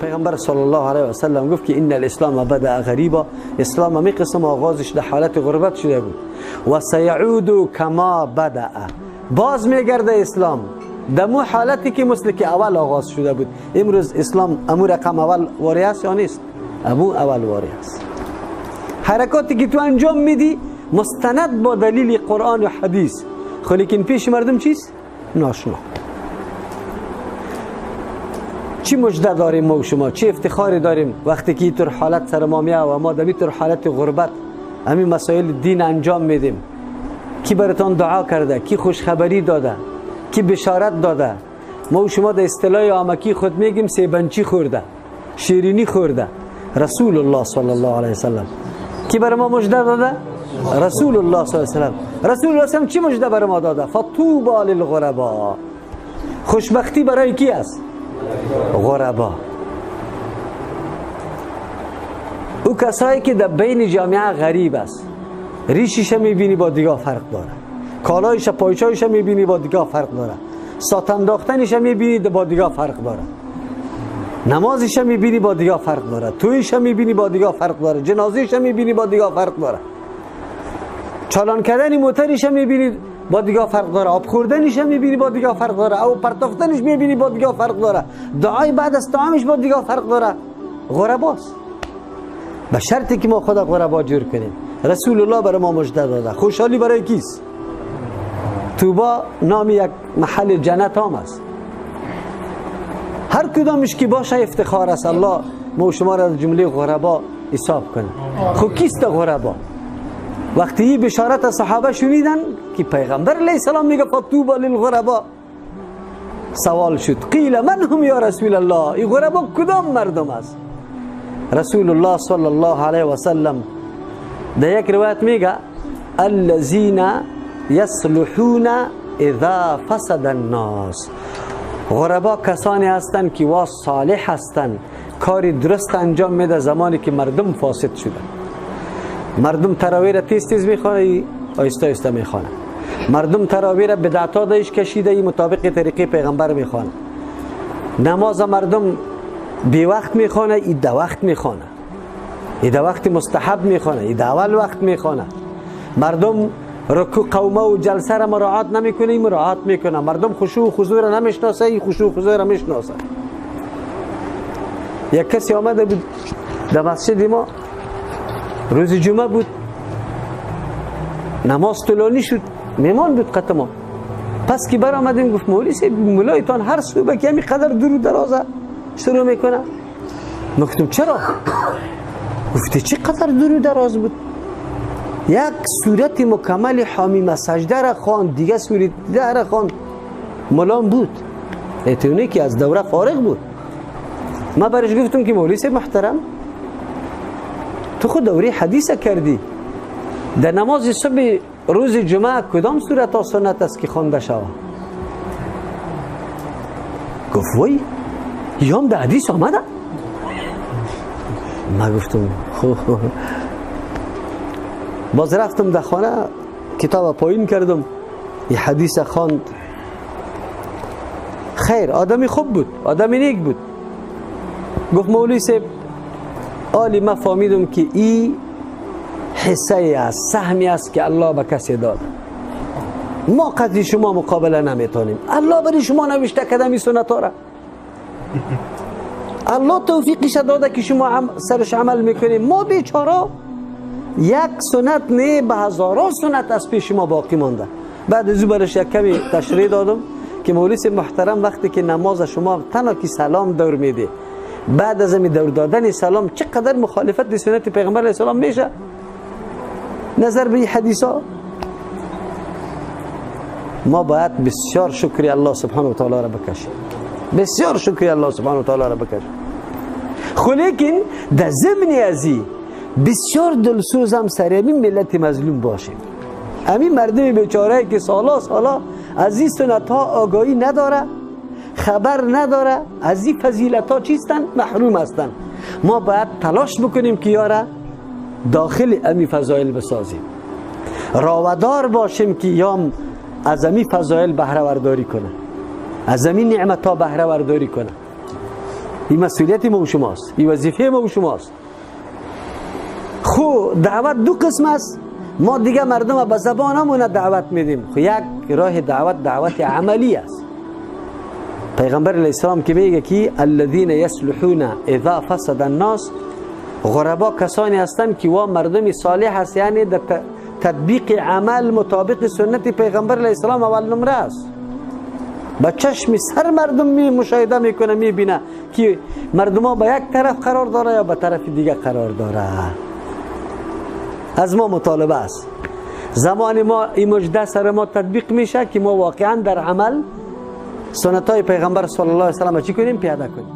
پیغمبر صلی الله علیه و سلم گفت که ان الاسلام بدأ غریبا، اسلام همی قسم آغازش در حالت غربت شده بود، و سیعود کما بدأ، باز میگرده اسلام دمو حالتی که مثل که اول آغاز شده بود. امروز اسلام امو رقم اول واری است یا نیست؟ امو اول واری است. حرکاتی که تو انجام میدی مستند با دلیل قرآن و حدیث، خو لیکن پیش مردم چیست؟ ناشنا. چی مژده داریم ما و شما، چی افتخاری داریم وقتی که اینطور حالت سر ما میاد و ما در اینطور حالت غربت همین مسائل دین انجام میدیم. کی براتان دعا کرده، کی خوشخبری داده، کی بشارت داده؟ ما و شما در اصطلاح عامکی خود میگیم سیبنچی خورده، شیرینی خورده. رسول الله صلی الله علیه وسلم کی بر ما مژده داده؟ رسول الله صلی الله علیه وسلم. رسول الله صلی الله علیه وسلم چی مژده بر ما داده؟ فطوبی للغربا. خوشبختی برای کی است؟ غربا. او کسایی که در بین جامعه غریب است، ریشش میبینی با دیگه فرق داره، کالایش پایچایش میبینی با دیگه فرق داره، سات انداختنش میبینی با دیگه فرق داره، نمازش میبینی با دیگه فرق داره، تویش میبینی با دیگه فرق داره، جنازهش میبینی با دیگه فرق داره، چالان کردن موترش میبینی با دیگه فرق داره، آب خوردنش میبینی با دیگه فرق داره، او پرتاختنش میبینی با دیگه فرق داره، دعای بعد از طعامش با دیگه فرق داره. غرباست. به شرطی که ما خود غربا جور کنیم. رسول الله برای ما مژده داده. خوشحالی برای کیست؟ توبا نام یک محل جنت هم است. هر کدامش که باشه افتخار است. الله ما شما را از جمله غربا حساب کنه. خو کیست غربا؟ وقتی این بشارت صحابه شنیدن که پیغمبر علیه السلام میگه فطوبا للغربا، سوال شد قیل من هم یا رسول الله، این غربا کدام مردم است؟ رسول الله صلی الله علیه و سلم در یک روایت میگه الذین یصلحون اذا فسد الناس. غربا کسانی هستند که وا صالح هستند، کاری درست انجام میده زمانی که مردم فاسد شده. مردم تراویح را تیز تیز میخوانه، آیسته آیسته میخوانه. مردم تراویح را بدعتا دایش کشیده، ای مطابق طریقه پیغمبر میخوانه. نماز مردم بی وقت میخوانه، ای دو وقت میخوانه، ای دو وقت مستحب میخوانه، ای دو اول وقت میخوانه. مردم رکوع قومه و جلسه را مراعات نمیکنه، ای مراعات میکنه. مردم خشوع و خضوع را نمیشناسه، ای خشوع و خضوع را میشناسه. یک کسی آمده بود در مسجد ما، روز جمعه بود، نماز طولانی شد، میمان بود قط ما. پس که بر آمدیم گفت مولوی صاحب مولایتان هر صبح که همین قدر درود درازه شروع میکنه. ما گفتم چرا؟ گفته چه قدر درود دراز بود، یک سورت مکمل حامیم سجده را خواند، دیگه سورت ده را خواند. ملام بود، اتونه که از دوره فارغ بود. ما برش گفتم که مولوی صاحب محترم تو خود دوره حدیث کردی، در نماز صبح روز جمعه کدام سورت ها سنت است که خوانده شود؟ گفت وای یام در حدیث آمده؟ ما گفتم خب. باز رفتم در خانه کتاب پایین کردم، یه حدیث خواند. خیر آدمی خوب بود، آدمی نیک بود. گفت مولوی صاحب آلی ما فهمیدم که ای حصه است، سهمی است که الله به کسی داد، ما قدری شما مقابله نمیتونیم. الله برای شما نوشته کردم این سنت ها را، الله توفیقش داده که شما هم سرش عمل میکنیم. ما بیچاره یک سنت نه به هزاران سنت از پیش ما باقی مانده. بعد از او برش یک کمی تشریح دادم که مولوی محترم وقتی که نماز شما تنها که سلام دور میده، بعد از این دور دادن سلام چقدر مخالفت سنت پیغمبر علیه السلام میشه نظر به حدیث ها. ما باید بسیار شکری الله سبحانه و تعالی را بکشیم، بسیار شکری الله سبحانه و تعالی را بکشیم. خو لیکن در ضمن ازی بسیار دلسوزم سر همین ملت مظلوم باشیم، همین مردم بیچاره که سالا سالا از این سنت ها آگاهی نداره، خبر نداره، از این فضیلت ها چیستن؟ محروم هستن. ما باید تلاش بکنیم که یاره داخل امی فضایل بسازیم، راودار باشیم که یام از امی فضایل بهره ورداری کنه، از امی نعمت ها بهره ورداری کنه. این مسئولیت ما و شماست، این وظیفه ما و شماست. خو دعوت دو قسم است. ما دیگه مردم به زبان همون دعوت میدیم. خو یک راه دعوت، دعوت عملی است. پیغمبر علیه السلام که میگه که الذین یصلحون اذا فسد الناس، غربا کسانی هستند که وا مردم صالح هست، یعنی در تطبیق عمل مطابق سنت پیغمبر علیه السلام اول نمره است. با چشم سر مردم می مشاهده میکنه، میبینه که مردم ها به یک طرف قرار داره یا به طرف دیگه قرار داره. از ما مطالبه است. زمان ما این مجده سر ما تطبیق میشه که ما واقعا در عمل سنت های پیغمبر صلی الله علیه وسلم چی کنیم؟ پیاده کنیم.